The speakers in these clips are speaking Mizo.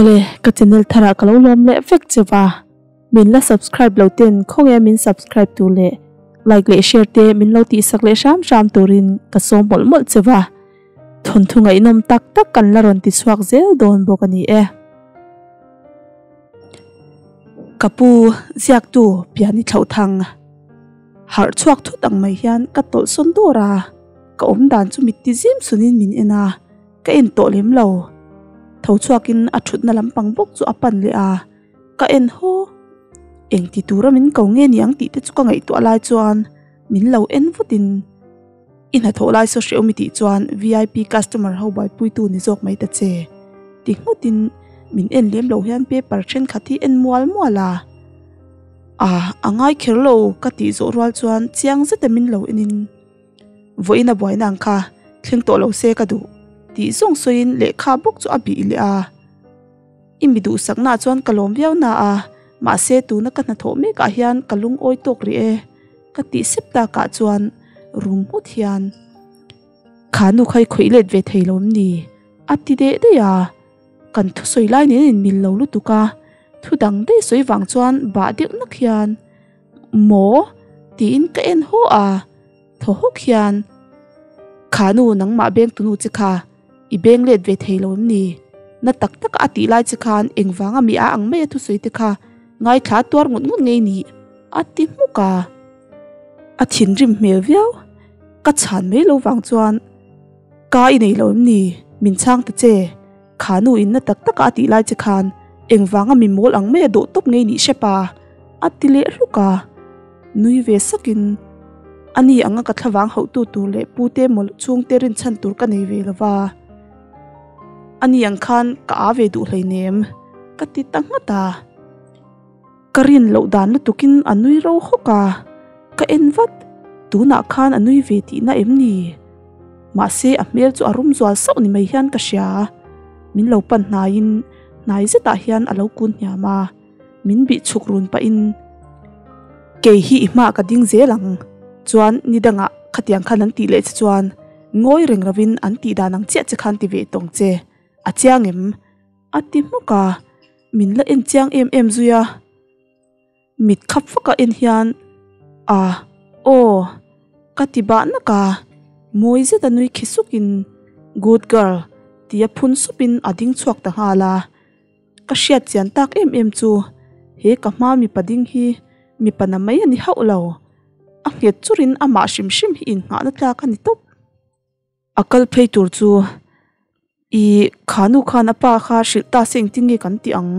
Awle, ka channel tharah ka lo lawm leh vek che va, min la subscribe lo ten khawnge min subscribe tur leh like leh share te min lo tihsak leh hram hram turin ka sawm mawlh mawlh che va, thawnthu ngaihnawm tak tak kan la rawn ti chhuak zel dawn bawk a ni e. Ka pu ziaktu Piani Thlauhthang harh chhuak thut ang mai hian ka tawlh sawn dawr a, ka awm dan chu mitti zim sunin min en a. Ka en tawh lem lo. Tho chhuakin a thutna lampang bawk chu a pan leh a, ka en haw. Eng ti tura min ko nge niang tih te chu ka ngaihtuah lai chuan min lo en vutin i hnathawh lai saw hreh awm i tih chuan vip customer ho buaipuitu ni zawk mai ta che ti nghutin min en lem lo hian paper thenkhat hi en mual mual a. A, a ngai kher lo ka tih zawh rual chuan chiang zeta min lo enin. Vawiin a buaina ang kha thleng tawh lo se ka duh tih zawng sawiin lehkha bawk chu a bih leh a. I mi duhsaknaah chuan ka lawm viau na a, mahse tuna ka hnathawh mekah hian ka lungawi tawk rih e ka tih sep takah chuan rum nghut hian Kha nu kha i khawih let ve thei lo em ni? a ti deh daih a. Kan thusawi lai nen a inmil lo lutuk a, thu dang daih sawi vang chuan bah deuh nak hian Maw? tiin ka en haw a, thaw hawk hian, Kha nu nangmah beng tunu che kha i beng let ve thei lo em ni? Na tak taka a tih lai che khan engvanga mi a ang mai a thusawi te kha ngaithla tuar ngut ngut ngei ni? a ti hmuk a. A thinrim hmel viau, ka chhan mai lo vang chuan Ka i nei lo em ni? Min chhang ta che. Kha nu in na tak taka a tih lai che khan engvanga mi mawl ang mai a dawh tawp ngei nih hrep a? a ti leh hluk a. Nui ve sakin, A ni anga ka thlavang hauhtu tur leh pute mawlh chhungte rinchhan tur ka nei ve lo va. A ni ang khan ka a ve duh hleinem, ka ti ta nghat a. Ka rin loh dan lutukin a nui ro hawk a, ka en vat, tunah khan a nui ve tihna em ni? Mahse a hmel chu a rum zual sauh ni mai hian ka hria, min lo pan hnaiin hnai zetah hian a lo kun hniam a, min bih chhuk run pahin Kei hi i hmaah ka ding zel ang, chuan ni dangah khatiang khan an tih leh che chuan ngawi reng lovin an tih dan ang chiah che khan ti ve tawng che, a chiang em? A ti hmuk a, min la en chiang em em zui a, mit khap fak a en hian a aw ka ti bah nak a, mawi zet a nui khi suk in good girl tia phun sup in a ding chhuak ta nghal a, ka hriat chian tak em em chu he ka hma mipa ding hi mipa na mai a ni hauh lo, a nghet chur in amah hrim hrim hi innghahna tlak a ni tawp. A kal phei tur chu i kha nu khan a pa kha hrilh ta se engtin nge kan tih ang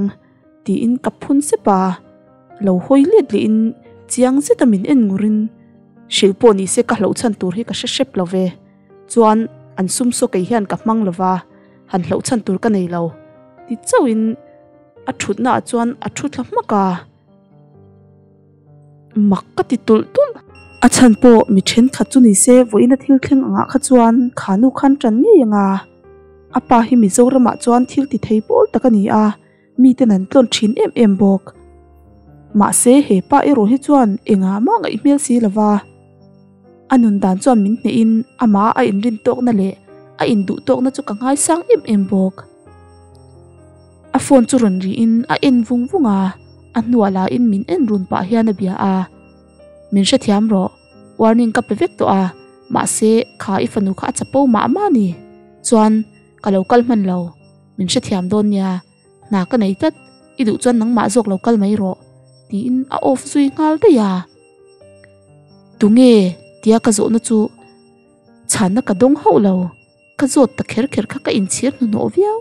tiin ka phun sep a, lo hawi let leh in chiang zet a min en ngur in hrilh pawh ni se ka hlauh chhan tur hi ka hre hrep lo ve, chuan an sum saw kei hian ka hmang lo va han hlauh chhan tur ka nei lo ti chauh in a thutna ah chuan a thu thla hmak a. Mak ka ti tulh tulh. A chhan pawh mi thenkhat chu ni se vawiina thil thleng angah kha chuan kha nu khan tan ngei ang a. A pa hi Mizoramah chuan thil ti thei pawl tak a ni a, miten an tlawn thin em em bawk. Mahse he pa erawh hi chuan engah mah ngaih hmel si lo va. A nun dan chuan min hnehin amah a inrin tawkna leh a induh tawkna chu ka ngaisang em em bawk. A phone chu rawn rihin a en vung vung a, a hnuah lahin min en run pah hian a bia a. Min hrethiam rawh, warning ka pe vek tawh a, mahse kha i fanu kha a chapo mah mah a ni. Chuan ka lo kal hman lo, min hrethiam dawn nia, hna ka nei tlat, i duh chuan nangmah zawk lo kal mai rawh tiin a off zui nghal daih a. Tunge tia ka zawhna chu chhanna ka dawng hauh lo. Ka zawt ta kher kher kha ka inchhir hnuhnawh viau.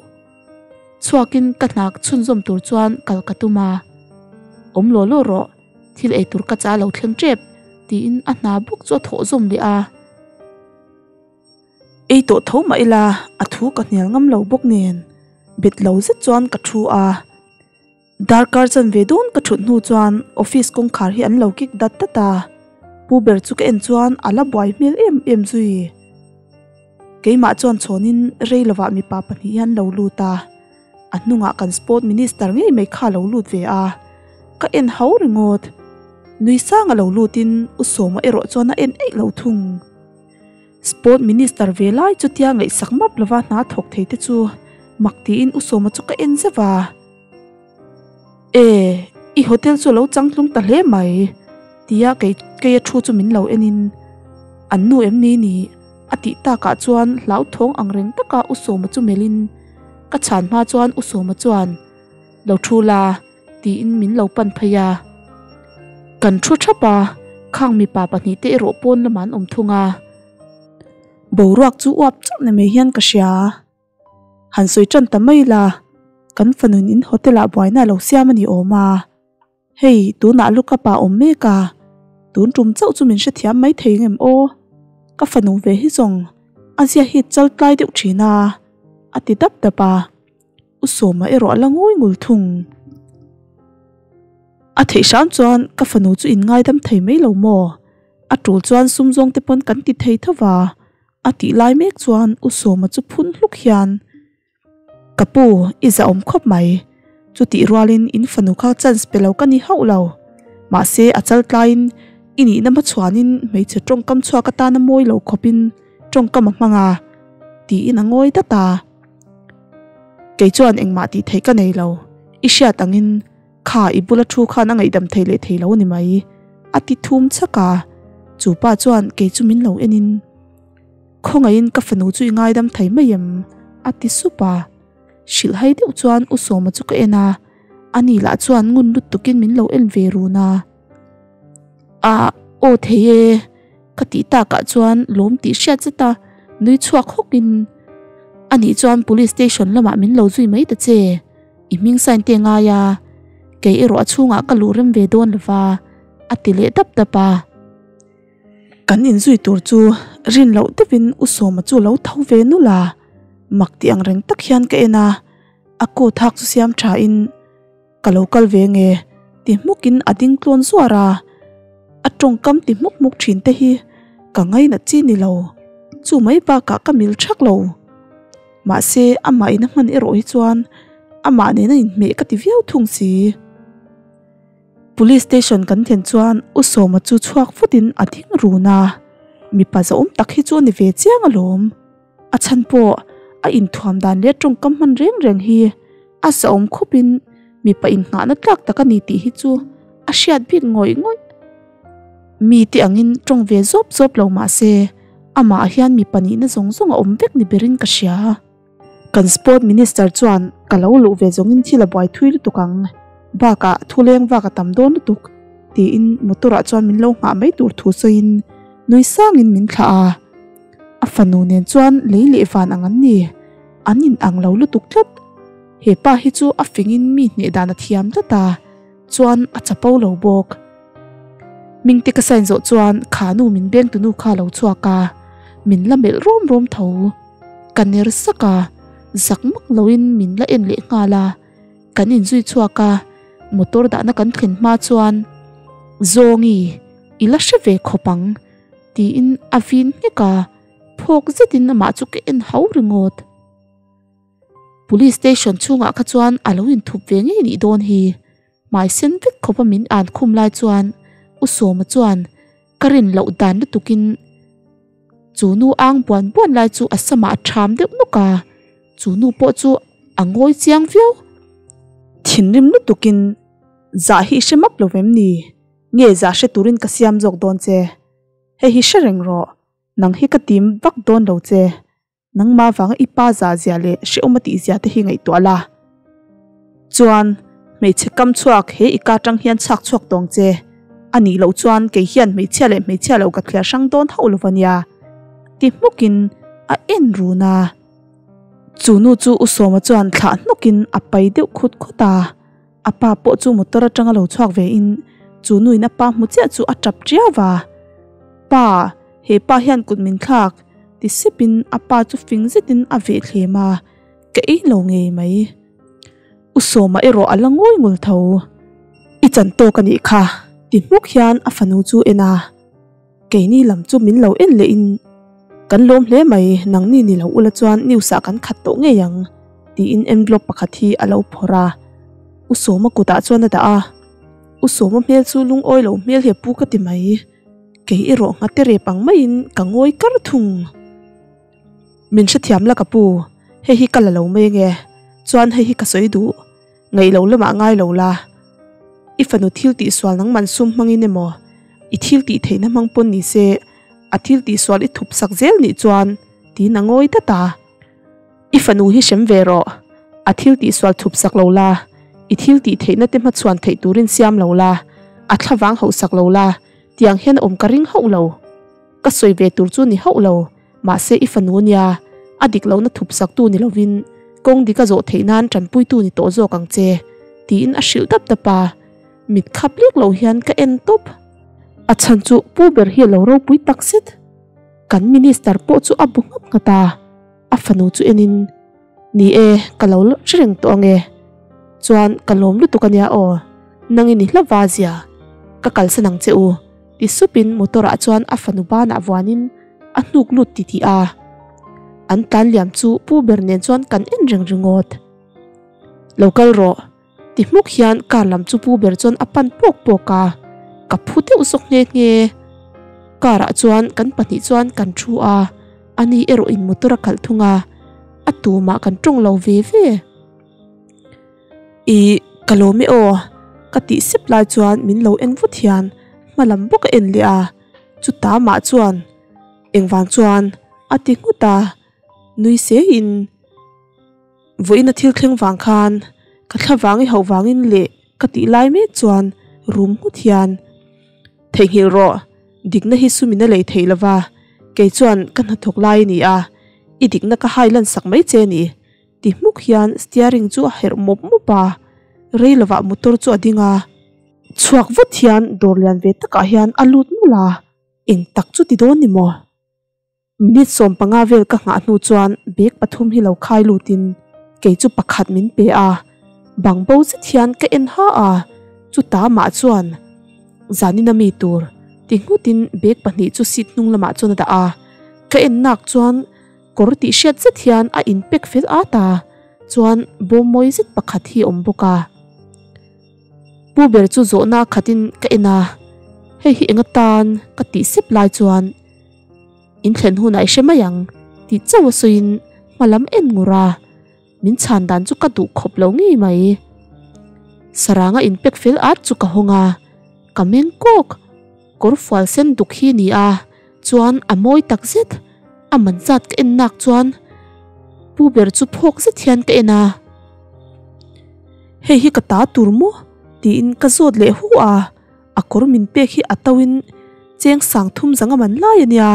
Chhuakin ka hna chhunzawm tur chuan kal ka tum a. Awm law law rawh, thil ei tur ka cha lo thleng tep, tiin a hna bawk chu a thawh zawm leh a. Ei tawh tho mah ila a thu ka hnial ngam lo bawk nen bet lo zet chuan ka thu a. Darkar chanve dawn ka thut hnu chuan office kawngkhar hi an lo kik dat dat a, pu ber chu ka en chuan a la buai hmel em em zui. Keimah chuan chhawnin rei lovah mipa pahnih hi an lo lut a, a hnungah kan sport minister ngei mai kha a lo lut ve a, ka en hau ringawt. Nui sang a lo lutin U Sawma erawh chuan a en eih lo thung. Sport minister ve lai chutia ngaihsak map lova hna thawk thei te chu. Mak tiin U Sawma chu ka en zeuh a. E, i hotel chu a lo changtlung ta hle mai, tia kei keia thu chu min lo enin, An nu em ni ni? a tih takah chuan hlauthawng ang reng taka U Sawma chu melhin ka chhan hma chuan U Sawma chuan, Lo thu la, tiin min lo pan phei a. Kan thu thap a, khang mipa pahnihte erawh pawn lamah an awm thung a. Boruak chu uap chauh ni mai hian ka hria. Han sawi tan ta mai la, kan fanun in hotel ah buaina a lo siam a ni awm a. Hei, tunah lookup ah awm mek a, tun tum chauh chu min hrethiam mai thei ngem aw. Ka fanu ve hi zawng a zia hi chal tlai deuh thin a, a ti dap dap a. U Sawma erawh a la ngawi ngul thung. A theih hram chuan ka fanu chu in ngaidam thei mai lo maw? A tul chuan sum zawng te pawn kan ti thei tho va. A tih lai mek chuan U Sawma chu phun hluk hian, Ka pu, i zahawm khawp mai. Chutih rualin in fanu kha chance pe lo ka ni hauh lo. Mahse a chal tlaiin i nihna hmachhuanin hmeichhe tawngkam chhuak atana mawi lo khawpin tawngkam a hmang a, tiin a ngawi dat a. Kei chuan engmah tih theih ka nei lo. I hriat angin Kha i bula thu khan a ngaihdam thei leh thei lo a ni mai, a ti thum chhak a. Chu pa chuan kei chu min lo enin, Khawngaihin ka fanu chu i ngaidam thei mai em? a ti sup a. Hrilhhai deuh chuan U Sawma chu ka en a, ani lah chuan ngun lutukin min lo en ve run a. A, aw thei e, ka tih takah chuan lawm tih hriat zet a, nui chhuak hawkin, Anih chuan Police Station lamah min lo zui mai ta che. I hming sign te ngai a, kei erawh a chhungah ka luh rem ve dawn lova, a ti leh dap dap a. Kan inzui tur chu rin loh deuhin U Sawma chu lo tho ve nulh a, mak tih ang reng tak hian ka en a, a coat hak chu siam tha in ka lo kal ve nge ti hmukin a ding tlawn zuar a, a tawngkam ti hmuk hmuk thin te hi ka ngainat chi ni lo, chu mai bakah ka mil thak lo. Mahse, amah in a hman erawh hi chuan amah nena inhmeh ka ti viau thung si. Police station kan thlen chuan U Sawma chu chhuak futin a ding run a, mipa zahawm tak hi chu a ni ve chiang alawm. A chhan pawh a inthuam dan leh tawngkam hman reng reng hi a zahawm khawpin mipa innghahna tlak tak a ni tih hi chu a hriat bik ngawih ngawih. Mite angin tawng ve zawp zawp lo mahse, amah hian mipa nihna zawng zawng a awm vek ni berin ka hria. Kan Sport Minister chuan ka lo luh ve zawngin thil a buai thui lutuk ang, bakah thu leng vak a tam dawn lutuk, tiin motor ah chuan min lo nghah mai tur thu sawiin nui sangin min thlah a. A fanu nen chuan lei leh van ang an ni, an in ang lo lutuk tlat. He pa hi chu a fingin mi hneh dan a thiam tlat a, chuan a chapo lo bawk. Mingte ka sign zawh chuan kha nu min beng tunu kha lo chhuak a, min la melh rawm rawm tho. Ka ner sak a, zak mak loin min la en leh nghal a, kan inzui chhuak a, motor dahna kan thlen hma chuan Zawngi, i la hre ve khawp ang tiin a vin nghek a, phawk zetin amah chu ka en hau ringawt. Police station chhungah kha chuan a lo inthup ve ngei nih dawn hi. Hmai sen vek khawp a min an khum lai chuan U Sawma chuan ka rin loh dan lutukin chu nu ang buan buan lai chu a samah a ṭham deuh nawk a, chu nu pawh chu a ngawi chiang viau. Thinrim lutukin zah hi i hre map lo vem ni? Nge zah hre turin ka siam zawk dawn che? Hei hi hre reng rawh, nang hi ka tim vak dawn lo che. Nangmah vanga i pa zah zia leh hrehawm a tih zia te hi ngaihtuah la. Chuan, hmeichhe kam chhuak he i ka tang hian chhak chhuak tawng che. A nih loh chuan kei hian hmeichhia leh hmeichhia lo ka thliar hrang dawn hauh lo va nia. Ti hmukin a en run a. Chu nu chu U Sawma chuan thlah hnawkin a pai deuh khut khut a. A pa pawh chu motor atanga lo chhuak ve in chu nu in a pa hmu chiah chu a tap tiau va. Pa, he pa hian kut min thlak ti sep in a pa chu fing zet in a veh thlem a, ka ei lo ngei mai. U Sawma erawh a la ngawi ngul tho. I chan tawk a nih kha ti hmuk hian a fanu chu en a. Keini lam chu min lo en leh in kan lawm hle mai, nangni ni lo ula chuan news ah kan khat tawh ngei ang tiin envelope pakhat hi a lo phawrh a, U Sawma kutah chuan a dah a, U Sawma hmel chu lungawi lo hmel he pu ka ti mai, kei erawh nghate rep ang maiin ka ngawi kar thung. Min hrethiam la ka pu, hei hi ka la lo mai ange. Chuan hei hi ka sawi duh, ngaih lo lamah ngai lo la. I fanu thil tihsual nangman sum hmangin emaw, i thil tih theihna hmang pawn ni se, a thil tihsual i thup sak zel nih chuan tiin a ngawi dat a. I fanu hi hrem ve rawh, a thil tihsual thup sak lo la, i thil tih theihna te hmachhuan theih turin siam lo la, a thlavang hauh sak lo la, tiang hian a awm ka ring hauh lo. Ka sawi ve tur chu ni hauh lo, mahse i fanu nia, a dik lohna thup sak tu ni lovin kawng dik a zawh theih nan tanpuitu ni tawh zawk ang che, tiin a hrilh dap dap a. Mit khap lek lo hian ka en tawp. A chhan chu pu ber hi a lo ropui tak zet. Kan minister pawh chu a bu nghat nghat a, a fanu chu enin, Ni e, ka lo hre reng tawh ange. Chuan ka lawm lutuk ania aw, nangin i hlava zia, ka kalsan ang che u, ti supin motor ah chuan a fanu banah vuanin a hnuk lut ti tih a. An tlan liam chu pu ber nen chuan kan en reng ringawt. Lo kal rawh. Ti hmuk hian car lam chu pu ber chuan a pan pawk pawk a, ka phu deuh zawk nghe nghe. Car ah chuan kan pahnih chuan kan thu a, ani erawh in motor a khalh thung a, a tumah kan tawng lo ve ve. Ih, ka lawm e aw, ka tih sep lai chuan min lo en vut hian hma lam bawk a en leh a, chuta mah chuan engvang chuan a ti nghut a, nui seiin. Vawiin a thil thleng vang khan ka thla vang i hauh vangin leh ka tih lai mek chuan rum nghut hian theihnghilh rawh dikna hi sumin a lei theih lova kei chuan ka hnathawk lai a ni a i dikna ka hai lan sak mai che a ni ti hmuk hian steering chu a herh mawp mawp a rei lovah motor chu a ding a chhuak vut hian dawr lian ve takah hian a lut nulh a eng tak chu ti dawn ni maw. Minute 15 vel ka nghah hnu chuan bag pathum hi lo khai lutin kei chu pakhat min pe a, bang bo zet hian ka en ha a, chuta mah chuan zanin a mi tur ti nghutin bag pahnih chu seat hnung lamah chuan a dah a, ka en nak chuan kawr tih hriat zet hian a in pack fel at a, chuan bawm mawi zet pakhat hi a awm bawk a. Pu ber chu zawhna khatin ka en a, hei hi eng atan ka tih sep lai chuan. In thlen hunah i hre mai ang tih chauh a sawiin hma lam en ngur a, min chhan dan chu ka duh khawp lo ngei mai. Saranga in pack fel at chu ka hawng a, ka meng kawk. Kawr fual sen duk hi ni a, chuan a mawi tak zet. A man zat ka en nak chuan pu ber chu phawk zet hian ka en a. Hei hi ka ta tur maw? tiin ka zawt leh hu a. A kawr min pek hi a to in cheng sang thum zanga man lai a nia,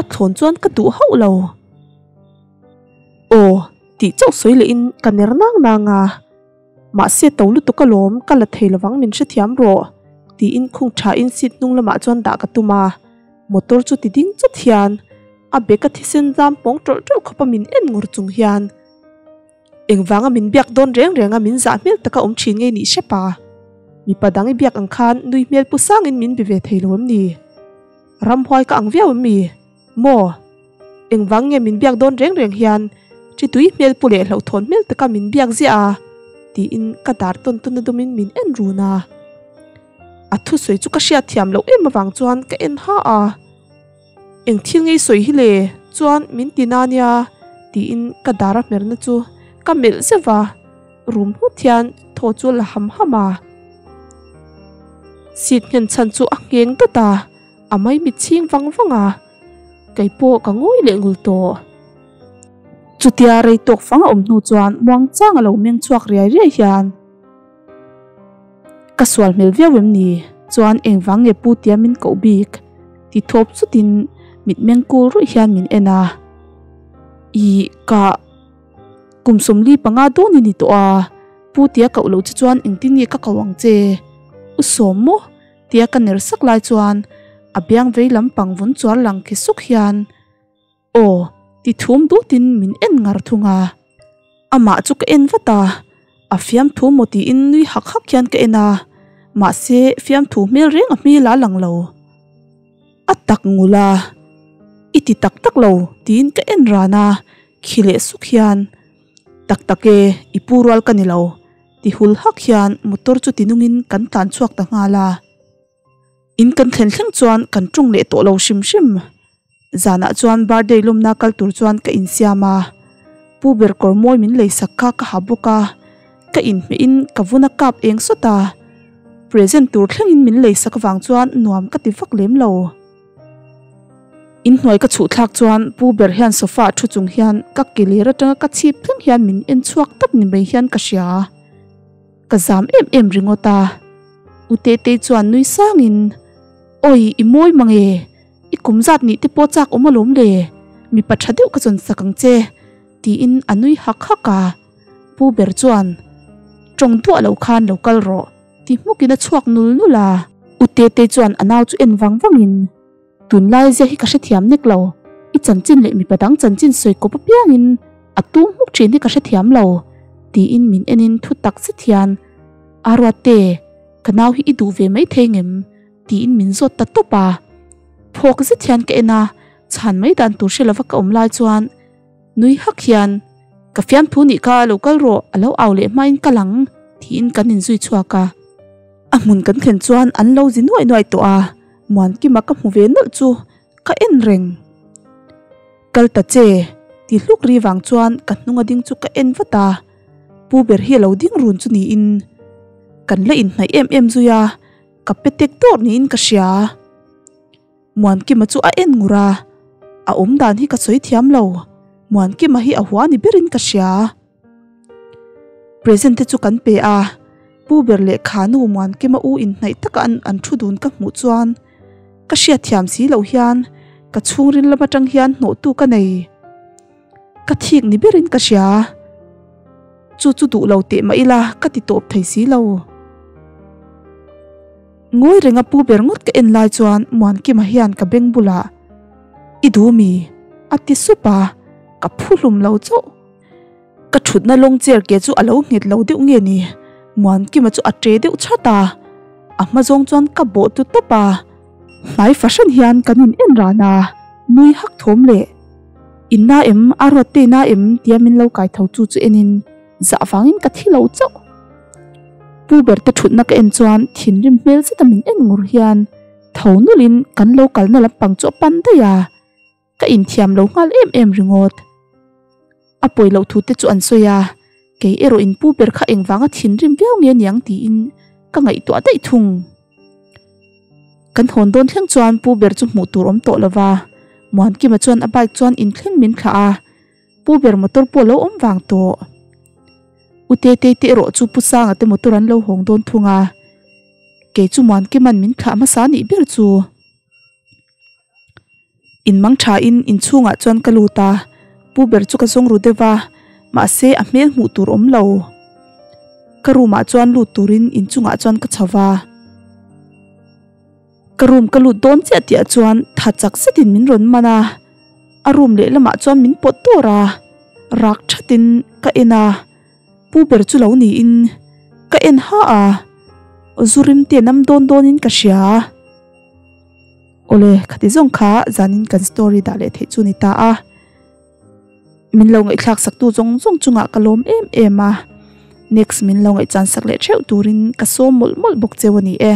a thlawn chuan ka duh hauh lo. Aw tih chauh sawi leh in ka ner nang nang a, mahse to lutuk alawm ka la thei lovang min hrethiam rawh tiin khung tha in seat hnung lamah chuan dah ka tum a, motor chu ti ding chawt hian a bag a thisen zam pawng tawlh tawlh khawp a min en ngur chung hian. Engvanga min biak dawn reng renga min zah hmel taka awm thin ngei nih hrep a? Mipa dang i biak ang khan nui hmel pu sangin min be ve thei lo em ni? Ramhuai ka ang viau em mi? Maw? Engvang nge min biak dawn reng reng hian chi tui hmel pu leh hlauhthawn hmel taka min biak ziah a? tiin ka dar tawn tawn a dumin min en run a. A thusawi chu ka hriatthiam loh em avang chuan ka en ha a. Eng thil ngei sawi hi le chuan min ti na nia tiin ka dar a hmerna chu ka melh zeuh va, rum nghut hian thaw chu a la ham ham a. Seat nghen chhan chu a ngheng dawt a, a maimit chhing vang vang a, kei pawh ka ngawi leh ngul tawh. Chutia rei tawk fang a awm hnu chuan muangchang a lo meng chhuak riai riai hian. Ka sual hmel viau em ni? Chuan engvang nge pu tia min koh bik? Ti thawp chutin mitmeng kul ruih hian min en a. Ih, ka kum 45 dawn i ni tawh a, pu tia koh loh che chuan engtin nge ka ko ang che? U sawm maw? Tia ka ner sak lai chuan a biang vei lampang vun chuar lang khi suk hian Aw, ti thum dutin min en ngar thung a. Amah chu ka en vat a, a fiamthu maw tiin nui hak hak hian ka en a, mahse fiamthu hmel reng a hmel a lang lo. A tak ngul a, i ti tak tak lo tiin ka en ran a, khi leh suk hian, Tak tak e, i pu rual ka ni lo, ti hul hak hian motor chu ti nungin kan tlan chhuak ta nghal a. In kan thlen thleng chuan kan ṭawng leh tawh lo hrim hrim. Zanah chuan birthday lawmna kal tur chuan ka insiam a. Pu ber kawr mawi min leisak kha ka ha bawk a, ka inhmeh in ka vun a kap eng sawt a, present tur thleng in min leisak avang chuan nuam ka ti vak lem lo. Inhnuai ka chhuh thlak chuan pu ber hian sofa ah thu chung hian ka ke ler atanga ka chhip thleng hian min en chhuak tap ni mai hian ka hria. Ka zam em em ringawt a, U Tetei chuan nui sangin, Awi i mawi mang e, i kum zat nih te pawh chak awm alawm le, mipa tha deuh ka chawn sak ang che, tiin a nui hak hak a. Pu ber chuan, Tawng duah lo khan lo kal rawh, ti hmukin a chhuak nul nul a. U Tetei chuan a nau chu en vang vangin, Tunlai zia hi ka hrethiam nek lo, i chanchin leh mipa dang chanchin sawi kawp apiangin a tum hmuk thin hi ka hrethiam lo, tiin min enin thu tak zet hian, Aruate, ka nau hi i duh ve mai thei ngem? tiin min zawt ta tawp a. Phawk zet hian ka en a, chhan mai dan tur hre lova ka awm lai chuan nui hak hian, Ka fiamthu nih kha lo kal rawh, a lo au leh hmain ka lang, tiin kan inzui chhuak a. A hmun kan thlen chuan an lo zi nuai nuai tawh a, Muankima ka hmu ve nawlh chu ka en reng. Kal ta che, ti hluk ri vang chuan ka hnung a ding chu ka en vat a, Pu ber hi a lo ding run chu niin kan la inhnaih em em zui a, ka pe tek dawr niin ka hria. Muankima chu a en ngur a, a awm dan hi ka sawi thiam lo, Muankima hi a hua ni berin ka hria. Present te chu kan pe a, Pu ber leh Khanu Muankima u inhnaih taka an an thu dun ka hmuh chuan ka hriat thiam si loh hian ka chhungril lam atang hian hnawhtu ka nei. Ka thik ni berin ka hria. Chu chu duh lo teh mah ila ka ti tawp thei si lo. Ngawi renga pu ber ngawt ka en lai chuan Muankima hian ka beng bulah, I duh mi? a ti sup a, ka phu hlum lo chauh. Ka thutna lawng chair ke chu a lo nghet lo deuh nge ni? Muankima chu a tre deuh chat a, a hma zawng chuan ka bawh tu tawp a. Hnai fahran hian kan in en ran a, nui hak thawm leh In na em, a ruat te na em tia min lo kai tho chu chu en in zah vangin ka thi lo chauh. Pu ber te thutna ka en chuan thinrim hmel zeta min en ngur hian tho nulin kan lo kalna lampang chu a pan daih a. Ka inthiam lo nghal em em ringawt. A pawi loh thu te chu an sawi a, kei erawh in pu ber kha engvanga thinrim viau nge niang tiin ka ngaihtuah daih thung. Kan hawn dawn thleng chuan pu ber chu hmuh tur awm tawh lo va, Muankima chuan a bike chuan inthleng min thlah a, pu ber motor pawh a lo awm vang tawh. U Tetei te erawh chu Pu Sanga te motor an lo hawng dawn thung a, kei chu Muankima'n min thlah hmasa nih ber chu. In mang tha in inchhungah chuan ka lut a, pu ber chu ka zawng ru deuh va, mahse a hmel hmuh tur awm lo. Ka room ah chuan lut turin inchungah chuan ka chho va. Ka room ka lut dawn chiah tih ah chuan tha chak zetin min rawn man a, a room lehlamah chuan min pawt dawr a, rak thatin ka en a. Pu ber chu lo niin ka en ha a, zu rim te nam dawn dawnin ka hria. Awle, khati zawng kha zanin kan story dah leh theih chu ni ta a. Min lo ngaihthlak saktu zawng zawng chungah ka lawm em em a. Next min lo ngaihchan sak leh theuh turin ka sawm mawlh mawlh bawk cheu a ni e.